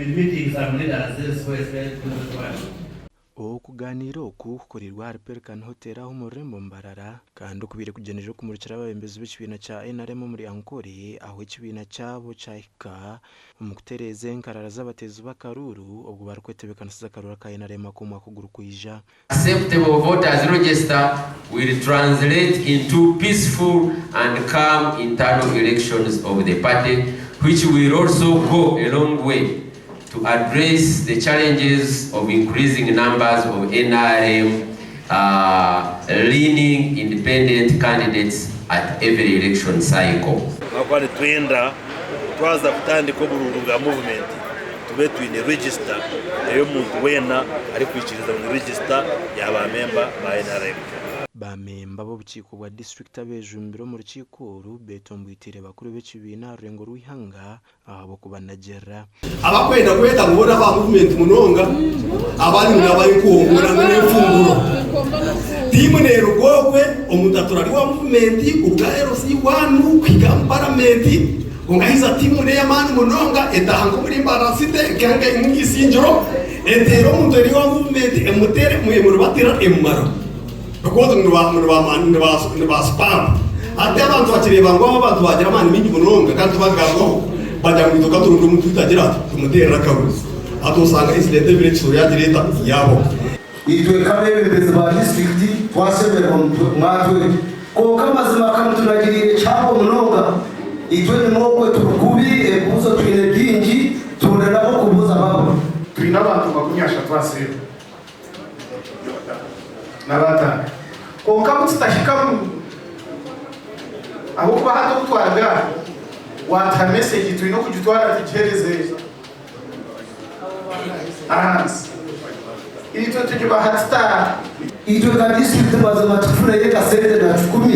Been meetings hamwe n'endara z'ezi 2021. Okugaaniira oku kukoreirwe ahari Pelican Hotel aha omu rurembo Mbarara kandi okubaire kugyendereire okumurikira abeebembezi b'ekibiina kya NRM omuri Ankole ahu ekibiina kyabo kyahika omu kutereeza enkarara z'abateezi b'akaruuru obwo barikwetebeekanisiza akaruuru aka NRM ak'omwaka ogurikwija. Acceptable voters register will translate into peaceful and calm internal elections of the party which will also go a long way to address the challenges of increasing numbers of NRM leaning independent candidates at every election cycle. Ahabw'okuba nitwenda twaza kutandika oburuuru bwa movement tube twine register ei omuntu weena arikwikiriza ngu ni register ya ba memba ba nrm. Ba memba b'obukiiko bwa disiturikiti abejumbire omu rukiiko oru betomboiteire bakuru b'ekibiina aha rurengo rw'eihanga ahabw'okubanagirira. Abakwenda kweta ngu boona aba movement munonga abandi ngu nabarikuhongora ngu nenfunguro. Tiimu neruga okwe omuntu atura ari owa movement kuruga LC one kuhika omu paramenti kwonka haiza tiimu neyamaani munonga etaaha nk'omuri Mbarara city nka Isingiro eteera omuntu ori owa movement emuteera emuribatira emumaraho because ngu niba spam. Hati abantu bakireeba ngu abo abantu bagira amaani maingi munonga kandi tibagambwaho, bagira ngu itwe katuronde omuntu waitu agire ati, tumuteerere akaruru. Hati osanga incident ebiro ekisoro yagireeta yaabaho. Itwe nk'abeebembezi ba disiturikiti twashemererwa mwatweta. Kwonka amazima ka mutunagiriire kihango munonga. Itwe enyima okwe turi kubi, ebibuuzo twine bingi, turondera n'ab'okubuuza babura. Twine abantu 30 aha seero n'abaataano. Kwonka ku tutahikamu, ahabw'okuba hati obu twaruga aha, waatuha mesegi twine okugitwara tugiheereze ahansi. Itwe tugibaha tuta? Itwe nka disiturikiti mazima tufuneyo ekasente na kikumi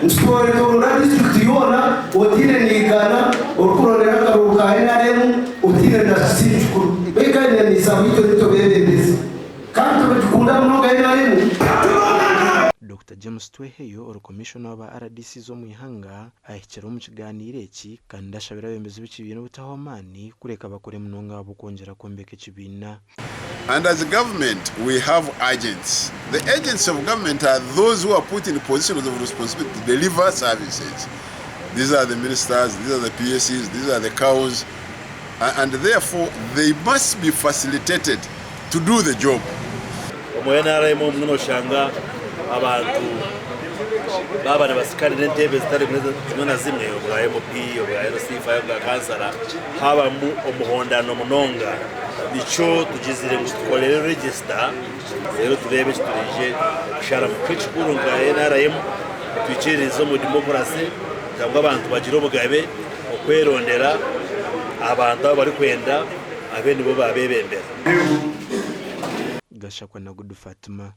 nitutwetoorora disiturikiti yoona otiine n'eigana orikurondera akaruuru ka NRM otiine na simu kikumi. Beitu kandi na niisaba itwe nitwe beebembezi kandi tubagikunda munonga NRM. Dokita James Tweheyo ori Komishona wa ba RDCs omu ihanga ahikire omu kiganiiro eki kandi ashabire abebembezi b'ekibiina obutahwa amaani kureka bakore munonga ahabw'okwongyera kwombeka ekibiina. And as government we have agents, the agents of government are those who are put in positions of responsibility to deliver services, these are the ministers, these are the PSs, these are the cows and therefore they must be facilitated to do the job. Omu NRM obumwe noshanga abantu baaba nibasikanira entebe zitari zimwe na zimwe obwa MP, obwa LC5, obwa kansara habamu omuhondano munonga. Nikyo tugizire ngu tukorere register reero tureebe eki turaije kusharamu. Nikyo kikuru nka NRM nitwikiririza omu democracy kugira ngu abantu bagire obugabe okwerondera abantu abu barikwenda abe nibo baabebembera. Gashakwa na Gudu Fatima.